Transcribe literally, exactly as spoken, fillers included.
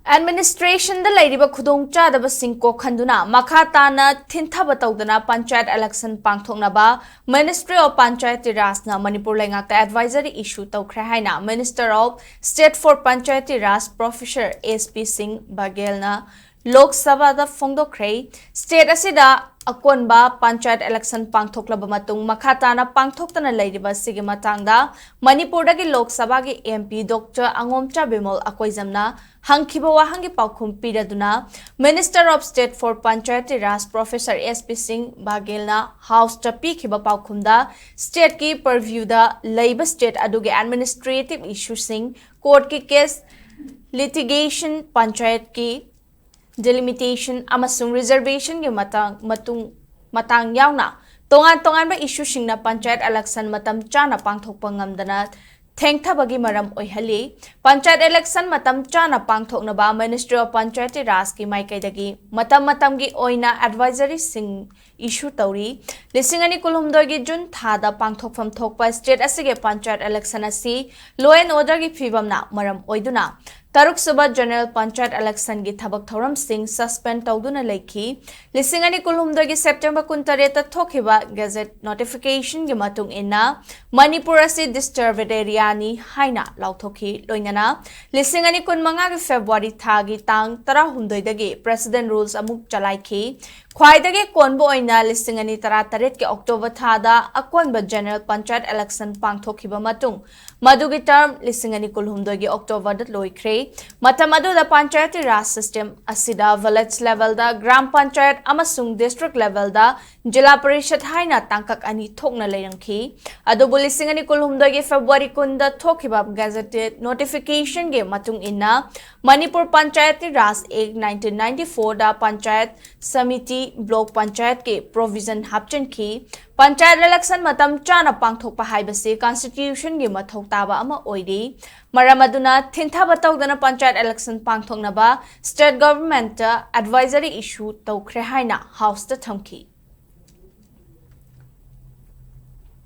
Administrationꯗ ꯂꯩꯔꯤꯕ ꯈꯨꯗꯣꯡꯆꯥꯗꯕꯁꯤꯡ ꯀꯣꯛꯍꯟꯗꯨꯅ ꯃꯈꯥ ꯇꯥꯅ ꯊꯤꯟꯊꯕ ꯇꯧꯗꯅ ꯄꯟꯆꯥꯌꯠ election ꯄꯥꯡꯊꯣꯛꯅꯕ Ministry of Panchayati Rajꯅ Manipur ꯂꯩꯉꯥꯛꯇ advisory issue ꯇꯧꯈ꯭ꯔꯦ ꯍꯥꯏꯅ Minister of State for Panchayati Raj Professor S P Singh Baghelꯅ ꯂꯣꯛ ꯁꯚꯥꯗ ꯐꯣꯡꯗꯣꯛꯈ꯭ꯔꯦ꯫ State ꯑꯁꯤꯗ ꯑꯀꯣꯟꯕ ꯄꯟꯆꯥꯌꯠ election ꯄꯥꯡꯊꯣꯛꯂꯕ ꯃꯇꯨꯡ ꯃꯈꯥ ꯇꯥꯅ ꯄꯥꯡꯊꯣꯛꯇꯅ ꯂꯩꯔꯤꯕ ꯑꯁꯤꯒꯤ ꯃꯇꯥꯡꯗ ꯃꯅꯤꯄꯨꯔꯗꯒꯤ ꯂꯣꯛ ꯁꯚꯥꯒꯤ M P Doctor ꯑꯉꯣꯝꯆꯥ ꯕꯤꯃꯣꯜ ꯑꯀꯣꯏꯖꯝꯅ ꯍꯪꯈꯤꯕ ꯋꯥꯍꯪꯒꯤ ꯄꯥꯎꯈꯨꯝ ꯄꯤꯔꯗꯨꯅ Minister of State for Panchayati Raj Professor S P Singh Baghelꯅ Houseꯇ ꯄꯤꯈꯤꯕ ꯄꯥꯎꯈꯨꯝꯗ stateꯀꯤ purviewꯗ ꯂꯩꯕ state ꯑꯗꯨꯒꯤ administrative issueꯁꯤꯡ, courtꯀꯤ case, litigation, ꯄꯟꯆꯥꯌꯠꯀꯤ delimitation ꯑꯃꯁꯨꯡ reservationꯒꯤ ꯃꯇꯥꯡ, ꯃꯇꯨꯡ, ꯃꯇꯥꯡ ꯌꯥꯎꯅ ꯇꯣꯉꯥꯟ ꯇꯣꯉꯥꯟꯕ issueꯁꯤꯡꯅ ꯄꯟꯆꯥꯌꯠ election ꯃꯇꯝ ꯆꯥꯅ ꯄꯥꯡꯊꯣꯛꯄ ꯉꯝꯗꯅ ꯊꯦꯡꯊꯕꯒꯤ ꯃꯔꯝ ꯑꯣꯏꯍꯜꯂꯤ꯫ ꯄꯟꯆꯥꯌꯠ election ꯃꯇꯝ ꯆꯥꯅ ꯄꯥꯡꯊꯣꯛꯅꯕ Ministry of Panchayati Rajꯀꯤ ꯃꯥꯏꯀꯩꯗꯒꯤ ꯃꯇꯝ ꯃꯇꯝꯒꯤ ꯑꯣꯏꯅ advisoryꯁꯤꯡ issue ꯇꯧꯔꯤ꯫ ꯂꯤꯁꯤꯡ ꯑꯅꯤ ꯀꯨꯟꯍꯨꯝꯗꯣꯏꯒꯤ June ꯊꯥꯗ ꯄꯥꯡꯊꯣꯛꯐꯝ ꯊꯣꯛꯄ state ꯑꯁꯤꯒꯤ ꯄꯟꯆꯥꯌꯠ election ꯑꯁꯤ law and orderꯒꯤ ꯐꯤꯕꯝꯅ ꯃꯔꯝ ꯑꯣꯏꯗꯨꯅ ꯇꯔꯨꯛꯁꯨꯕ general ꯄꯟꯆꯥꯌꯠ electionꯒꯤ ꯊꯕꯛ ꯊꯧꯔꯝꯁꯤꯡ suspend ꯇꯧꯗꯨꯅ ꯂꯩꯈꯤ꯫ ꯂꯤꯁꯤꯡ ꯑꯅꯤ ꯀꯨꯟꯍꯨꯝꯗꯣꯏꯒꯤ September ꯀꯨꯟꯇꯔꯦꯠꯇ ꯊꯣꯛꯈꯤꯕ gazette notificationꯒꯤ ꯃꯇꯨꯡ ꯏꯟꯅ ꯃꯅꯤꯄꯨꯔ ꯑꯁꯤ disturbed areaꯅꯤ ꯍꯥꯏꯅ ꯂꯥꯎꯊꯣꯛꯈꯤ꯫ ꯂꯣꯏꯅꯅ ꯂꯤꯁꯤꯡ ꯑꯅꯤ ꯀꯨꯟꯃꯉꯥꯒꯤ February ꯊꯥꯒꯤ ꯇꯥꯡ ꯇꯔꯥꯍꯨꯝꯗꯣꯏꯗꯒꯤ President rules ꯑꯃꯨꯛ ꯆꯂꯥꯏꯈꯤ꯫ ꯈ꯭ꯋꯥꯏꯗꯒꯤ ꯀꯣꯟꯕ ꯑꯣꯏꯅ ꯂꯤꯁꯤꯡ ꯑꯅꯤ ꯇꯔꯥꯇꯔꯦꯠꯀꯤ October ꯊꯥꯗ ꯑꯀꯣꯟꯕ general ꯄꯟꯆꯥꯌꯠ election ꯄꯥꯡꯊꯣꯛꯈꯤꯕ ꯃꯇꯨꯡ ꯃꯗꯨꯒꯤ term ꯂꯤꯁꯤꯡ ꯑꯅꯤ ꯀꯨꯟꯍꯨꯝꯗꯣꯏꯒꯤ Octoberꯗ ꯂꯣꯏꯈ꯭ꯔꯦ꯫ ꯃꯇꯝ ꯑꯗꯨꯗ ꯄꯟꯆꯥꯌꯠꯇꯤ ꯔꯥꯖ system ꯑꯁꯤꯗ village levelꯗ, ꯒ꯭ꯔꯥꯝ ꯄꯟꯆꯥꯌꯠ ꯑꯃꯁꯨꯡ district levelꯗ ꯖꯤꯂꯥ ꯄꯔꯤꯁꯠ ꯍꯥꯏꯅ ꯇꯥꯡꯀꯛ ꯑꯅꯤ ꯊꯣꯛꯅ ꯂꯩꯔꯝꯈꯤ꯫ ꯑꯗꯨꯕꯨ ꯂꯤꯁꯤꯡ ꯑꯅꯤ ꯀꯨꯟꯍꯨꯝꯗꯣꯏꯒꯤ February ꯀꯨꯟꯗ ꯊꯣꯛꯈꯤꯕ gazette notificationꯒꯤ ꯃꯇꯨꯡ ꯏꯟꯅ ꯃꯅꯤꯄꯨꯔ ꯄꯟꯆꯥꯌꯠꯇꯤ ꯔꯥꯖ Act nineteen ninety fourꯗ panchayat samiti, block ꯄꯟꯆꯥꯌꯠꯀꯤ provision ꯍꯥꯞꯆꯤꯟꯈꯤ꯫ ꯄꯟꯆꯥꯌꯠ election ꯃꯇꯝ ꯆꯥꯅ ꯄꯥꯡꯊꯣꯛꯄ ꯍꯥꯏꯕꯁꯤ constitutionꯒꯤ ꯃꯊꯧ ꯇꯥꯕ ꯑꯃ ꯑꯣꯏꯔꯤ꯫ ꯃꯔꯝ ꯑꯗꯨꯅ ꯊꯤꯟꯊꯕ ꯇꯧꯗꯅ ꯄꯟꯆꯥꯌꯠ election ꯄꯥꯡꯊꯣꯛꯅꯕ state governmentꯇ advisory issue ꯇꯧꯈ꯭ꯔꯦ ꯍꯥꯏꯅ Houseꯇ ꯊꯝꯈꯤ꯫